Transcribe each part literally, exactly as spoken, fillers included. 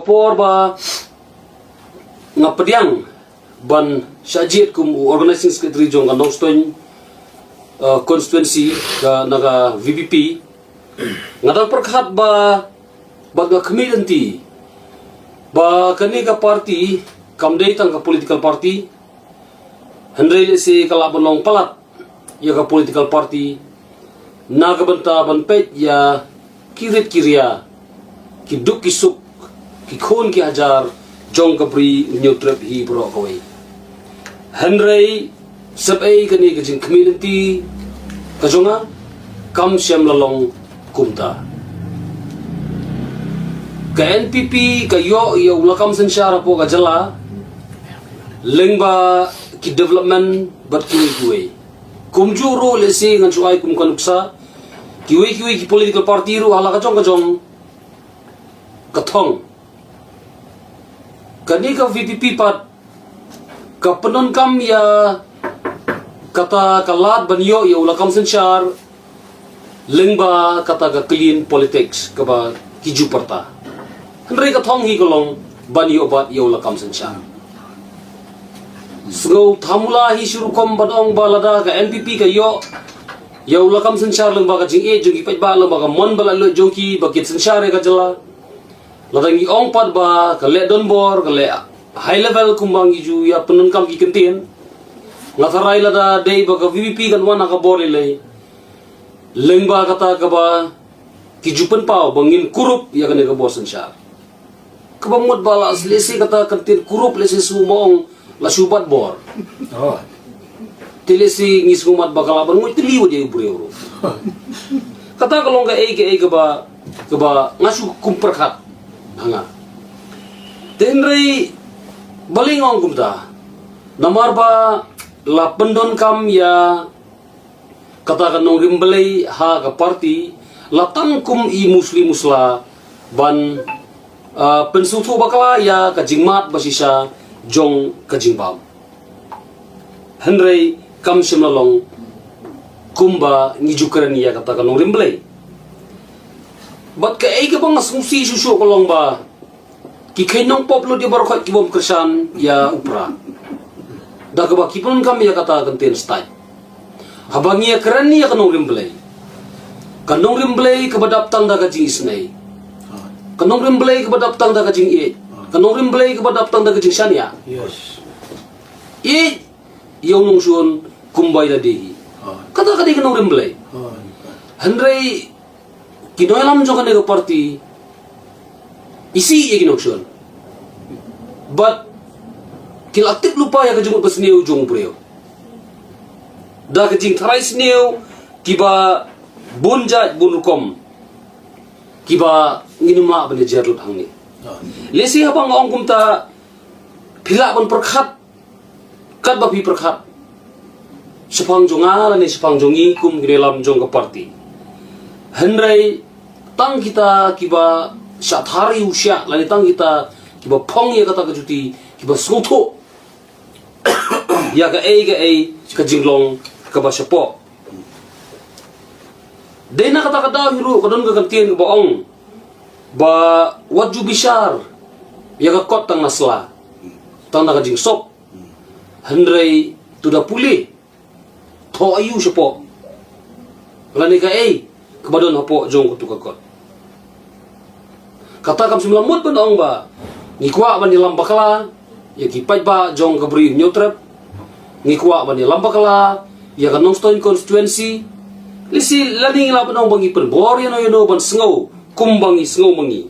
por ba nga pdiang ban shah jied kum u organizing secretary jong ka Nongstoiñ, uh, constituency ka na ka V P P, nga dang pyrkhat ba, ba nga khmih lynti ba kane ka party kam dei tang ka political party, hynrei lehse ka lah ban long palat ïa ka political party na ka bynta ban peit ïa ki rit ki ria, ki duk ki suk, ki khun ki hajar jong ka Bri u Hynñiewtrep hi baroh kawei. Hynrei sep ei kane ka jingkhmih lynti ka jong nga kam shym la long kumta. Ka N P P ka ïoh ïa u lakam synshar hapoh ka jylla lyngba ki development bad kiwei kiwei. Kumjuh ruh lehse ngan shu ai kum ka nuksa, kiwei kiwei ki political party ruh ha la ka jong ka jong ka thong. Kane ka V P P pat ka pyndonkam ïa kata ka lad ban ïoh ïa u lakam synshar lyngba kata ka clean politics kaba ki ju pyrta. Hynrei ka thong hi ka long ban ïoh bat ïa u lakam synshar. Sngew thamula hi shi rukom ban ong ba lada ka N P P ka ïoh ïa u lakam synshar lyngba ka jingïeit jong ki paidbah, lyngba ka mon ba la lut jong ki ba kin synshar ïa ka jylla. Lada ngi ong pat ba ka leh donbor, ka leh high level kumba ngi ju ïa pyndonkam ki kyntien, nga tharai lada dei ba ka V P P kan wan ha ka bor lei lei lyngba kata kaba ki ju pynpaw ba ngin kurup ïa kane ka bor synshar. Kaba mut ba la lehse kata ka kyntien kurup lehse shu ma ong la shu bat bor. Oh. Te lehse ngi sngewmat ba ka lah ban nguid tylli wat ïa u briew ruh. Kata ka long kaei kaei kaba, kaba nga shu kum pyrkhat ha nga. Te hynrei balei nga ong kumta? Namar ba la pyndonkam ïa kata ka nongrim Blei ha ka party la tang kum i musli musla ban, ah, pynsngewthuh bakla ïa ka jingmad ba shisha jong ka jingbam. Hynrei kam shym la long kumba ngi ju kren ïa kata ka nongrim Blei. Bad kaei kaba nga sngewsih shuh shuh ka long ba ki kheiñ nongpop lut ïa baroh khoit ki bym kyrshan ïa u Prah. Da kaba ki pyndonkam ïa kata ka kyntien state. Haba ngi ïa kren ïa ka nongrim Blei, ka nongrim Blei kaba dap tang da ka jingisynei, ka nongrim Blei kaba dap tang da ka jingïeit, ka nongrim Blei kaba dap tang da ka jingshaniah. Yes. Ïeit ïa u nongshun kumba ïa lade hi. Kata ka dei ka nongrim Blei. Hynrei ki nongïalam jong kane ka party isih ïa ki nongshun. Bad ki la tip lypa ïa ka jingmut ba sniew jong u briew da ka jingtharai sniew kiba bun jait bun rukom kiba ngin ym lah ban ïa jer lut hangne. Lehse haba nga ong kumta phi lah ban pyrkhat katba phi pyrkhat shaphang jong nga lane shaphang jong ngi kum ki nongïalam jong ka party. Hynrei tang kita kiba shah thari u shiah lane tang kita kiba phong ïa kata ka juti kiba sngewthuh ïa kaei kaei ka jinglong kaba shapoh. Dei na kata ka daw hi ruh ka don ka kyntien kaba ong ba wat ju bishar ïa ka kot tang na sla, tang na ka jingsop, hynrei to da pule thoh aiu shapoh lane kaei kaba don hapoh jong katu ka kot. Kata kam shym la mut ban ong ba ngi kwah ban ïalam bakla ïa ki paidbah jong ka Bri u Hynñiewtrep, ngi kwah ban ïalam bakla ïa ka Nongstoiñ constituency. Lehse lane ngi lah ban ong ba ngi pynbor ïano ïano ban sngew kumba ngi sngew ma ngi.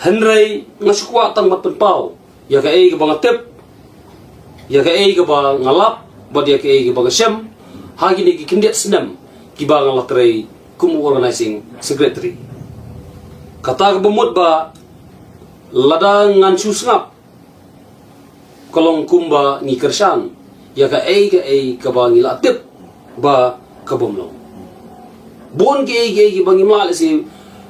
Hynrei nga shu kwah tang ban pynpaw ïa kaei kaba nga tip, ïa kaei kaba nga lap bad ïa kaei kaba nga shem ha kine ki khyndiat snem kiba nga la trei kum u organizing secretary. Kata kaba mut ba lada ngan shu sngap ka long kumba ngi kyrshan ïa kaei kaei kaba ngi la tip ba ka bym long. Bun kiei kiei kiba ngim lah lehse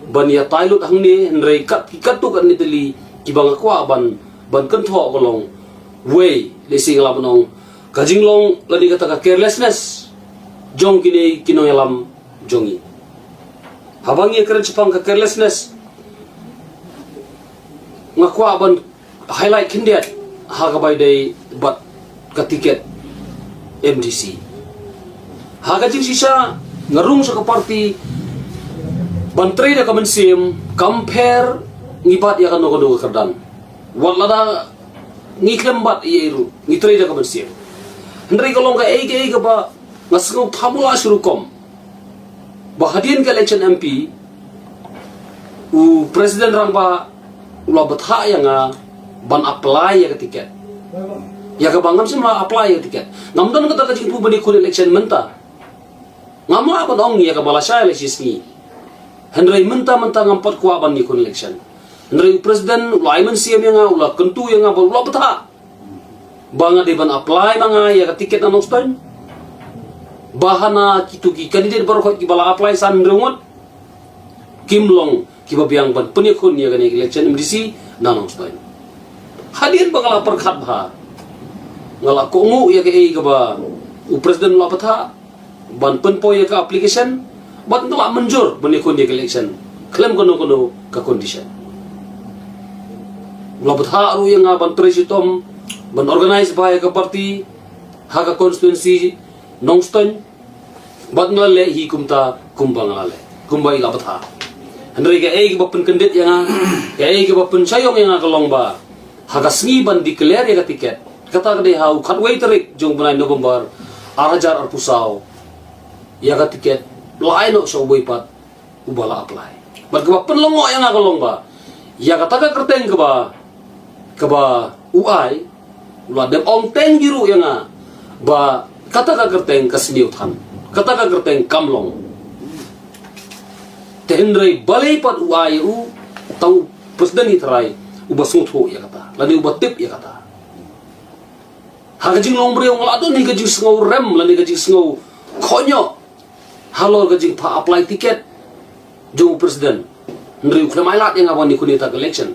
ban ïa tai lut hangne, hynrei kat ki katto katne tylli kiba nga kwah ban, ban kynthoh ka long, wei, lehse nga lah ban ong ka jinglong lane kata ka carelessness jong kine ki nongïalam jong ngi. Haba ngi ïa kren shaphang ka carelessness, Nga kwah ban highlight khyndiat ha kaba ïadei bad ka tiket M D C. Ha ka jingshisha nga rung sha ka party ban trei da ka mynsiem, kam pher ngi bat ïa kano kano ka kyrdan. Wat lada ngi khlem bat ïa i ruh, ngi trei da ka mynsiem. Hynrei ka long kaei kaei kaba nga sngew thamula shi rukom. Ba hadien ka election M P, u President Rangbah u la bthah ïa nga ban apply ïa ka tiket. Ïa kaba ngam shym la apply ïa ka tiket. Ngam don kata ka jingpynbna khun election mynta. Ngam lah ban ong ïa kaba lashai lashisngi. Hynrei mynta mynta ngam pat kwah ban ïa khun election. Hynrei u President u la ai mynsiem ïa nga, u la kyntu ïa nga, ba u la bthah ba nga dei ban apply ma nga ïa ka tiket na Nongstoiñ. Ba hana kito ki candidate baroh kiba la apply san hynriew ngut kim long kiba biang ban pynïakhun ïa kane ka election M D C na Nongstoiñ. Hadien ba nga la pyrkhat bha, nga la kohnguh ïa kaei kaba u President u la bthah ban pynpoi ïa ka application, bad nga la mynjur ban ïakhun ïa ka election khlem kano kano ka condition. U la bthah ruh ïa nga ban trei shitom ban organise bha ïa ka party ha ka constituency Nongstoiñ, bad nga la leh hi kumta kumba nga la leh, kumba i la bthah. Hynrei kaei kaba pynkyndit ïa nga, kaei kaba pynshai ïong ïa nga ka long ba ha ka sngi ban declare ïa ka tiket, kata ka dei ha u khatwei tarik jong u bnai November ar hajar arphew saw, ïa ka tiket la ai noh sha uwei pat uba la apply. Bad kaba pynlyngngoh ïa nga ka long ba ïa kata ka kyrteng kaba, kaba u ai, u la dep ong teng hi ruh ïa nga ba kata ka kyrteng ka sniew than, kata ka kyrteng kam long. Te hynrei balei pat u ai ïa u, tang u President hi trai uba sngewthuh ïa kata lane uba tip ïa kata. Ha ka jinglong briew nga la don hi ka jingsngew rem lane ka jingsngew khohñioh halor ka jingphah apply tiket jong u President. Hynrei u khlem ai lad ïa nga ban ïakhun ïa kata ka election.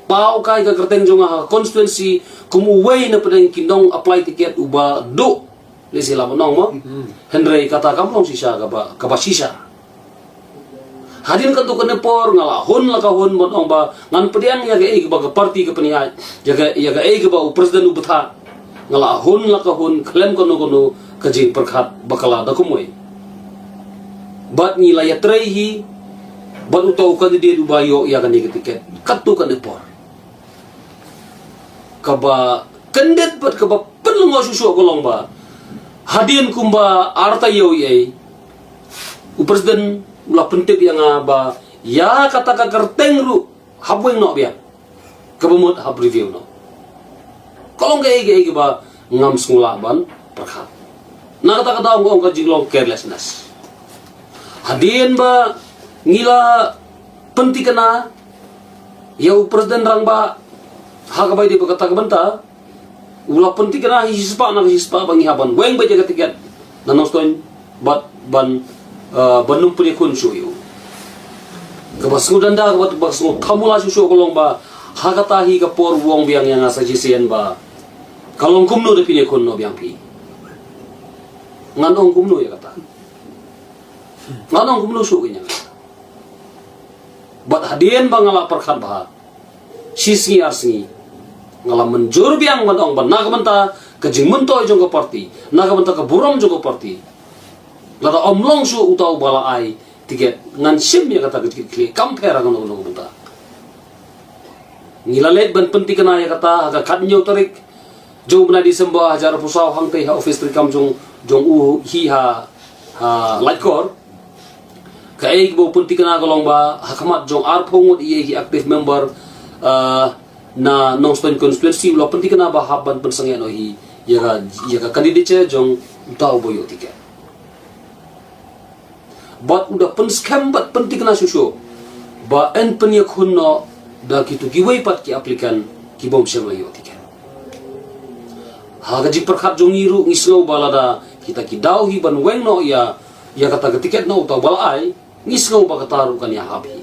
Paw kai ka kyrteng jong nga ha constituency kum uwei na pdeng ki nong apply tiket uba duh. Lehse lah ban ong mo. Hynrei kata kam long shisha kaba, kaba shisha. Hadien katto katne por nga la hun la ka hun ban ong ba ngan pdiang ïa kaei kaba ka party ka pynïaid, ïa ka, ïa kaei kaba u President u bthah. Nga la hun la ka hun khlem kano kano ka jingpyrkhat ba ka la da kumwei. Bad ngi la ïatrei hi bad uta u candidate uba ïoh ïa kane ka tiket katto katne por. Kaba kyndit bad kaba pynlyngngoh shuh shuh ka long ba hadien kumba ar taïew eiei, u President u la pyntip ïa nga ba ïa kata ka kyrteng ruh hap weng noh biang, kaba mut hap review noh. Ka long kaei kaei kaba ngam sngewlah ban pyrkhat. Na kata ka daw nga ong ka jinglong carelessness. Hadien ba ngi la pynthikna ïa u President Rangbah ha kaba ïadei bad kata ka bynta, u la pynthikna hi shispah na shispah ba ngi hap ban weng beit ïa ka tiket na Nongstoiñ bad ban, eh, ban ym pynïakhun shuh ïa u. Kaba sngewdanda kaba, kaba sngewthamula shuh shuh ka long ba ha kata hi ka por u ong biang ïa nga sa shisien ba ka long kumno da pynïakhun noh biang phi. Ngan ong kumno ïa kata. Ngan ong kumno shuh ïa nga. Bad hadien ba nga la pyrkhat bha shi sngi ar sngi, nga la mynjur biang ban ong ba na ka bynta ka jingmyntoi jong ka party, na ka bynta ka burom jong ka party, lada ym long shuh uta uba la ai tiket, ngan shim ïa kata ka tiket khlieh kam pher ha kano kano ka bynta. Ngi la leit ban pynthikna ïa kata ha ka khathynñiew tarik jong u bnai December hajar arphew saw hangtei ha office treikam jong, jong u hi ha, ha Laitkor. Kaei kaba u pynthikna ka long ba ha khmat jong arphew ngut ïa ki active member, ah, na Nongstoiñ constituency u la pynthikna ba hap ban pynsangeh noh hi ïa ka, ïa ka candidature jong uta uba ïoh tiket. Bad u da pynskhem bad pynthikna shuh shuh ba yn pynïakhun noh da kito kiwei pat ki applicant ki bym shym la ïoh tiket. Ha ka jingpyrkhat jong ngi ruh ngi sngew ba lada kita ki daw hi ban weng noh ïa, ïa kata ka tiket na uta uba la ai, ngi sngew ba kata ruh kan ïahap hi.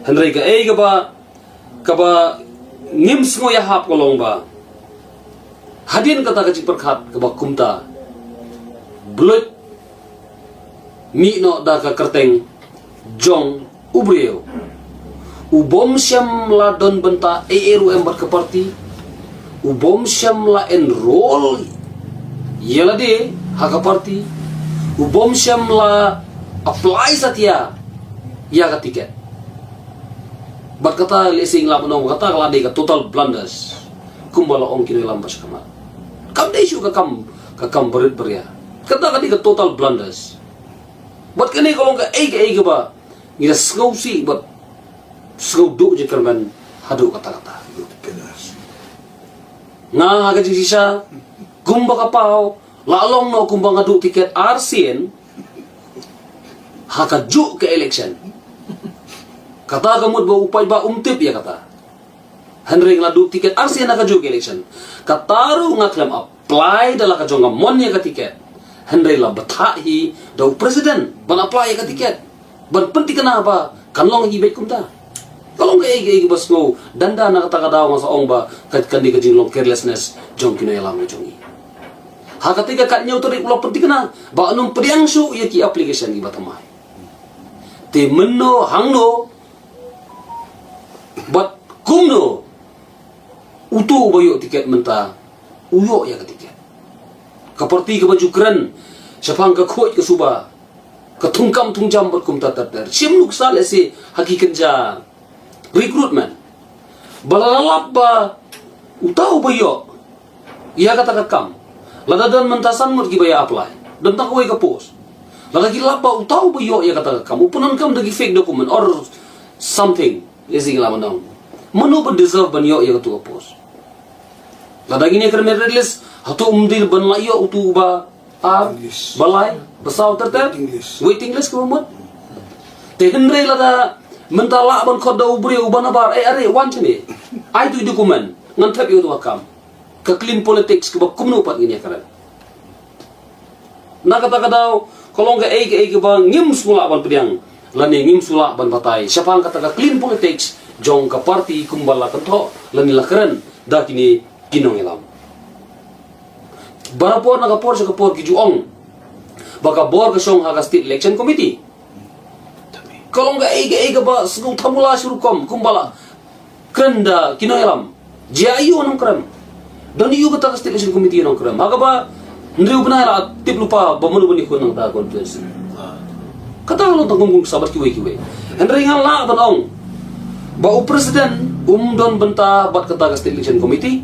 Hynrei kaei kaba, kaba ngim sngew ïahap ka long ba hadien kata ka jingpyrkhat kaba kumta, bluit mih noh da ka kyrteng jong u briew U bym shym la don bynta ei ei ruh em bad ka party. U bym shym la enroll ïa lade ha ka party. U bym shym la apply satia ïa ka ticket. Bad kata lehse nga lah ban ong kata ka la dei ka total blunders. Kumba la ong ki nongïalam ba sha khmat. Kam dei shuh ka kam, ka kam barit baria. Kata ka dei ka total blunders. Bad kane ka long kaei kaei kaba ngi da sngewsih bad sngewduh jingkyrmen haduh katta katta. Nga ha ka jingshisha kumba ka paw la long noh kumba nga duh tiket arsien ha kajuh ka election. Kata ka mut ba u paidbah um tip ïa kata. Hynrei nga la duh tiket arsien ha kajuh ka election. Kata ruh nga khlem apply da la ka jong nga mon ïa ka tiket. Hynrei la bthah hi da u president ban apply ïa ka tiket. Ban pynthikna ba kan long hi beit kumta. Ka long kaei kaei ba sngewdanda na kata ka daw nga sa ong ba ka, kan dei ka jinglong carelessness jong ki nongïalam jong ngi. Ha kata ka kat ñiew tarik u la pynthikna ba ym pdiang shuh ïa ki application kiba thymmai. Te mynno hangno bad kumno uto uba ïoh tiket mynta u ïoh ïa ka tiket. Ka party kaba ju kren shaphang ka khuid ka suba, ka thungkam thungjam bad kumta ter ter. Shim nuksa lehse ha ki kynja recruitment ba la lap ba uta uba ïoh ïa kata ka kam, lada don mynta san ngut kiba ïa apply, don tang kawei ka post. Lada ki lap ba uta uba ïoh ïa kata ka kam u pyndonkam da ki fake document or something, lehse ngi lah ban ong, mano ba deserve ban ïoh ïa katu ka post? Lada ngin ïa kren merit list, hato um dei ban la ïoh utu uba ar, English, ba lai, ba saw ter ter? Waiting list. Waiting list kaba mut. Te hynrei lada mynta lah ban khot da u briew uba nabar, eh, are, wan shane, ai tu i document, ngan thep ïa utu ka kam. Ka clean politics kaba kumno pat ngin ïa kren? Na kata ka daw ka long kaei kaei kaba ngim sngewlah ban pdiang lane ngim sngewlah ban batai shaphang kata ka clean politics jong ka party kumba la kynthoh lane la kren da kine ki nongïalam. Barabor na ka por sha ka por ki ju ong ba ka bor ka shong ha ka State Election Committee. Ka long kaei kaei kaba sngewthuh mula sha rukom kumba la kren da ki nongïalam. Jia ïa u nongkrem. Don ïa u kata ka State Election Committee nongkrem. Ha kaba hynriew bnai la tip lypa ba mano ban ïakhun na kata ka constituency. Kata ka long tang kum kum sabat kiwei kiwei. Hynrei nga lah ban ong ba u president um don bynta bad kata ka State Election Committee.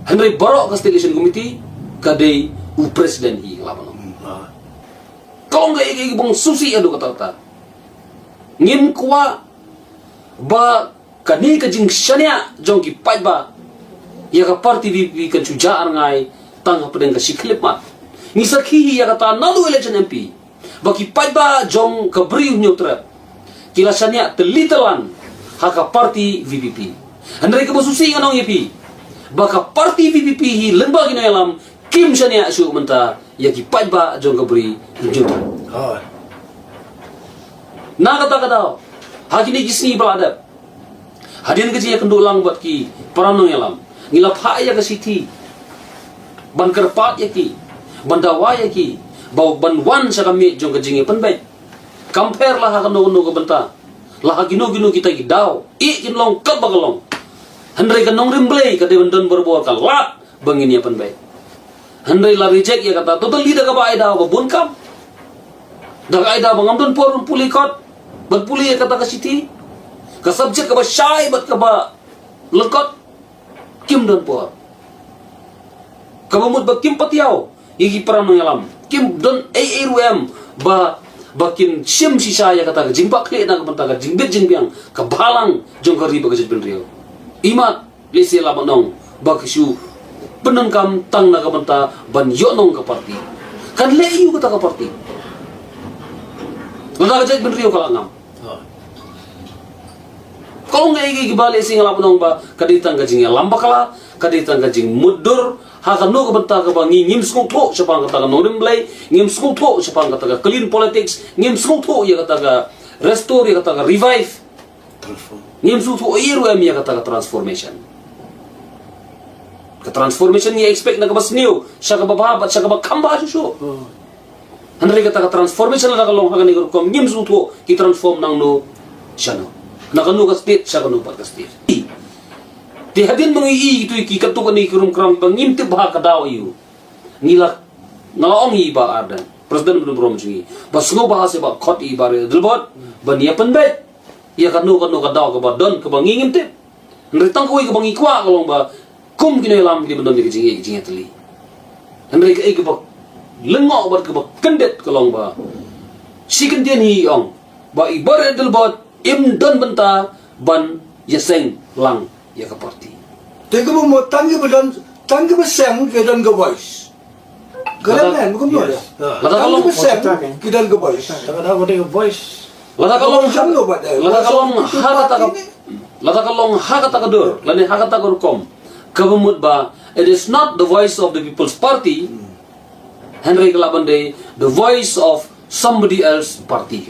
Hynrei baroh ka State Election Committee ka dei u president hi, nga lah ban ong. Ka long kaei kaei kaba sngewsih haduh katta katta. Ngim kwah ba kane ka jingshaniah jong ki paidbah ïa ka party VPP kan shu jia arngai tang hapdeng ka shi khyllipmat. Ngi sakhi hi ïa kata naduh election MP ba ki paidbah jong ka Bri u Hynñiewtrep ki la shaniah tylli tyllan ha ka party VPP. Hynrei kaba sngewsih ngan ong ïa phi ba ka party VPP hi lyngba ki nongïalam kim shaniah shuh mynta ïa ki paidbah jong ka Bri u Hynñiewtrep. Na kata ka daw ha kine ki sngi ba la dep, hadien ka jingïakynduh lang bad ki para nongïalam, ngi la phah ïa ka shithi ban kyrpad ïa ki, ban dawa ïa ki ba ban wan sha ka miej jong ka jingïapynbeit. Kam pher la ha kano kano ka bynta, la ha kino kino kita ki daw, ïeh kin long katba ka long. Hynrei ka nongrim Blei ka dei ban don barabor, ka lad ba ngin ïapynbeit. Hynrei la reject ïa kata totally da kaba ai daw ba bun kam. Da ka ai daw ba ngam don por ban pule kot, ban pule ïa kata ka shithi. Ka subject kaba shai bad kaba lyngkot, kim don por. Kaba mut ba kim patiaw ïa ki para nongïalam, kim don ei ei ruh em ba, ba kin shim shisha ïa kata ka jingbakla na ka bynta ka jingbit jingbiang, ka balang jong ka ri bad ka jaitbynriew. Imat lehse lah ban ong ba ki shu pyndonkam tang na ka bynta ban ïoh nong ka party. Kan leh ïa u kata ka party lada ka jaitbynriew ka la ngam? Ka long kaei kaei kiba lehse nga lah ban ong ba ka dei tang ka jingïalam bakla, ka dei tang ka jingmutdur ha kano ka bynta kaba ngi ngim sngewthuh shaphang kata ka nongrim Blei, ngim sngewthuh shaphang kata ka clean politics, ngim sngewthuh ïa kata ka restore, ïa kata ka revive. Ngim sngewthuh ei ruh em ïa kata ka transformation. Ka transformation ngi expect na kaba sniew sha kaba bha bad sha kaba kham bha shuh shuh. Hynrei kata ka transformation lada ka long ha kane ka rukom, ngim sngewthuh ki transform nangno shano. Na kano ka state sha kano pat ka state. Te hadien ba ngi i tu ki katto katne ki rum kram ba ngim tip bha ka daw aïu. Ngi la, nga la ong i Bah Ardent, President ba dang burom jong ngi, ba sngewbha seh ba khot i Bah Adelbert ban ïa pynbeit ïa kano kano ka daw kaba don kaba ngi ngim tip. Hynrei tang kawei kaba ngi kwah ka long ba kum ki nongïalam ki dei ban don ïa ka jingïeit jingïatylli. Hynrei kaei kaba lyngngoh bad kaba kyndit ka long ba shi kyntien hi i ong ba i Bah Adelbert im don bynta ban ïaseng lang ïa ka party. Te kaba mut tang kiba don, tang kiba seng ki don ka voice. Ka lada, lem, kumno da? Lada ka long, tang kiba seng ki don ka voice. Lada ka long, lada ka long ha kata ka, lada ka long ha kata ka dur lane ha kata ka rukom, kaba mut ba it is not the voice of the People's Party. Hynrei ka lah ban dei the voice of somebody else party.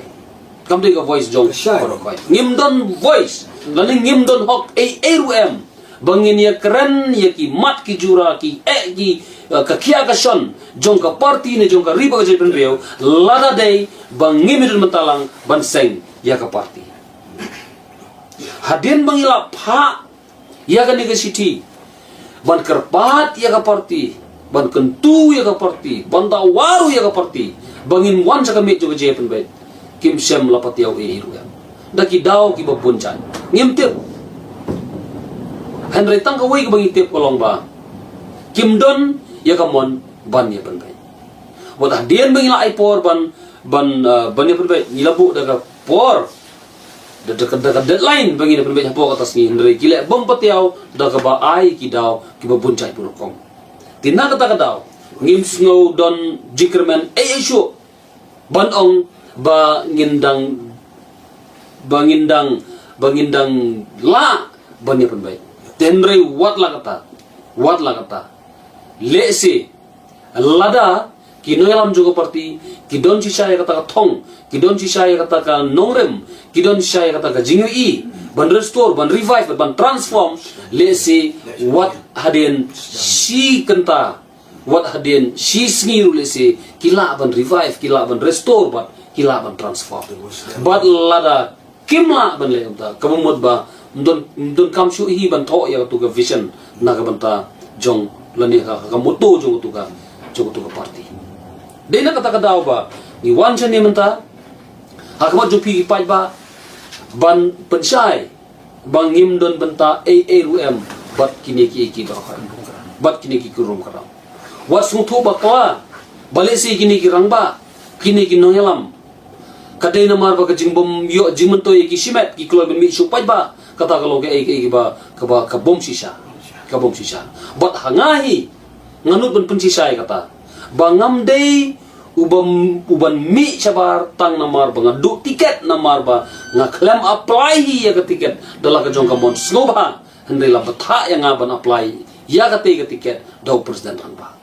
Kam dei ka voice jong baroh khoit. Ngim don voice lane ngim don hok ei ei ruh em ba ngin ïakren ïa ki mat ki jura, ki eh ki, eh, ka khia ka shon jong ka party ne jong ka ri bad ka jaitbynriew, lada dei ba ngim don bynta lang ban seng ïa ka party. Hadien ba ngi la phah ïa kane ka shithi ban kyrpad ïa ka party, ban kyntu ïa ka party, ban dawa ruh ïa ka party ba ngin wan sha ka miej jong ka jingpynbeit, kim shym la patiaw ei ei ruh em da ki daw kiba bun jait. Ngim tip. Hynrei tang kawei kaba ngi tip ka long ba kim don ïa ka mon ban ïa pynbeit. Wat hadien ba ngi la ai por ban, ban, uh, ban ïa pynbeit, ngi la buh da ka por, da, da, da ka deadline ba ngin ïa pynbeit hapoh kata ka sngi, hynrei ki leh bym patiaw da kaba ai ki daw kiba bun jait bun rukom. Te na kata ka daw ngim sngew don jingkyrmen ei ei shuh ban ong ba ngin dang, ba ngin dang, ba ngin dang lah ban ïa pynbeit. Te hynrei wat la kata, wat la kata, lehse lada ki nongïalam jong ka party ki don shisha ïa kata ka thong, ki don shisha ïa kata ka nongrim, ki don shisha ïa kata ka jingïohi ban restore, ban revive, ban transform, lehse wat hadien shi kynta, wat hadien shi sngi ruh lehse ki lah ban revive, ki lah ban restore bad ki lah ban transform. Bad lada kim lah ban leh kumta, kaba mut ba ym don, ym donkam shuh hi ban thoh ïa katu ka vision na ka bynta jong, lane ka, ka motto jong katu ka, jong katu ka party. Dei na kata ka daw ba ngi wan shane mynta ha khmat jong phi ki paidbah ban pynshai ba ngim don bynta ei ei ruh em bad kine ki, ki baroh, bad kine ki kurum kram. Wat sngewthuh bakla ba lehse kine ki rangbah, kine ki nongïalam, ka dei namar ba ka jingbym ïoh jingmyntoi ïa ki shimet, ki kloi ban mih shuh paidbah. Kata ka long kaei kaei kaba, kaba, ka bym shisha, ka bym shisha. Bad ha nga hi nga nud ban pynshisha ïa kata ba ngam dei uba, uban mih shabar tang namar ba nga duh tiket, namar ba nga khlem apply hi ïa ka tiket da la ka jong ka mon sngewbha, hynrei la bthah ïa nga ban apply ïa katei ka tiket da u President Rangbah.